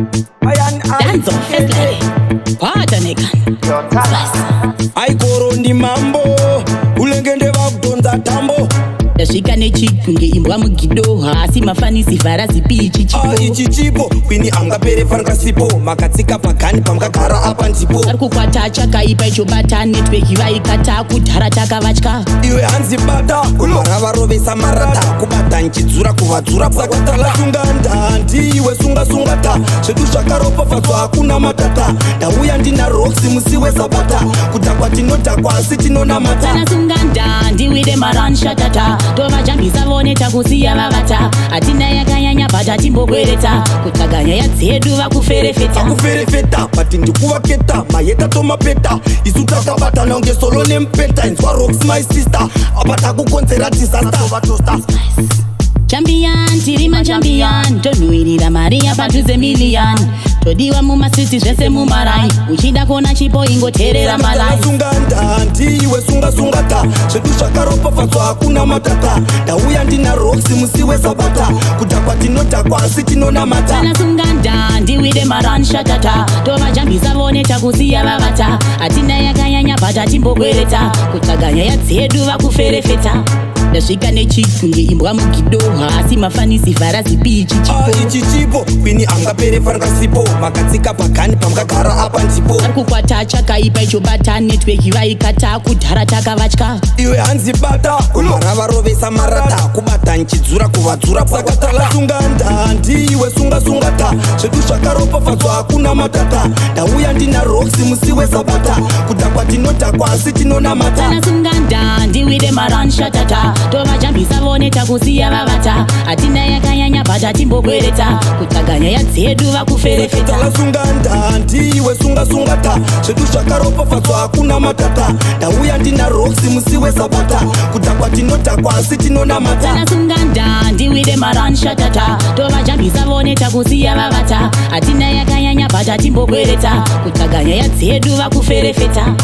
Danzo first lady. Kwata nekan. Spice. Aikoro ndi mambo ulengende vakudhonza tambo. Ndasvika nechigunge imbwa mugido, asi mafanisi vhara zipi ichi Ah, chipo. Ichi chipo kwini angapere fanikasipo makatsika pagani pamukagara apa ndipo. Vari kukwata chakaipa ichobata network vaikata kudhara takavatya. Iwe hanzi bata ravarovesa marata kubata nchidzura kuvadzura saka talasunga ndandiwe sungasungata zvedu zvakaropafadzwa hakuna matata. Ndauya ndina Roxy musi wesabata, kudhakwa tinodhakwa asi tinonamata. Kana sunganda ndiwide maranshatata, tovajambisa voneta kusiya vavata. Hatina yakanyanya bhata timbokwereta kutsvaga nyaya dzedu vakuferefeta. Akuferefeta but ndikuvaketa maheta tomapeta, isu takabatana kunge solo nemupeta. Inzwa Rox my sister, apa takukonzera disaster. Champion, tiri machampion, tonhuhwirira mari yapadhuze million, todiwa mumaswiti zvese mumarai. Uchida kuona chipo ingoteerera malai. Sunga ndandiwe sungasungata zvedu zvakaropafadzwa hakuna matata. Ndauya ndina Roxy musi wesabata, kudhakwa tinodhakwa asi tinonamata. Kana sunganda ndiwide maranshatata, tovajambisa voneta kusiya vavata. Hatina yakanyanya bhata timbokwereta kutsvaga nyaya dzedu vakuferefeta. Ndasvika nechigunge imbwa mugido, asi mafanisi vhara zipi ichi Ah, chipo. Ichi chipo kwini angapere fanikasipo makatsika pagani pamukagara apa ndipo. Vari kukwata chakaipa ichobata network vaikata kudhara takavatya. Iwe hanzi bata ravarovesa marata kubata nchidzura kuvadzura saka talasunga ndandiwe sungasungata zvedu zvakaropafadzwa hakuna matata. Ndauya ndina Roxy musi wesabata, kudhakwa tinodhakwa asi tinonamata. Kana sunganda ndiwide maranshatata, tovajambisa voneta kusiya vavata. Hatina yakanyanya bhata timbokwereta kutsvaga nyaya dzedu vakuferefeta. Talasunga ndandiwe sungasungata zvedu zvakaropafadzwa hakuna matata. Ndauya ndina Roxy musi wesabata, kudhakwa tinodhakwa asi tinonamata. Kana sunganda ndiwide maranshatata, tovajambisa voneta kusiya vavata. Hatina yakanyanya bhata timbokwereta kutsvaga nyaya dzedu vakuferefeta.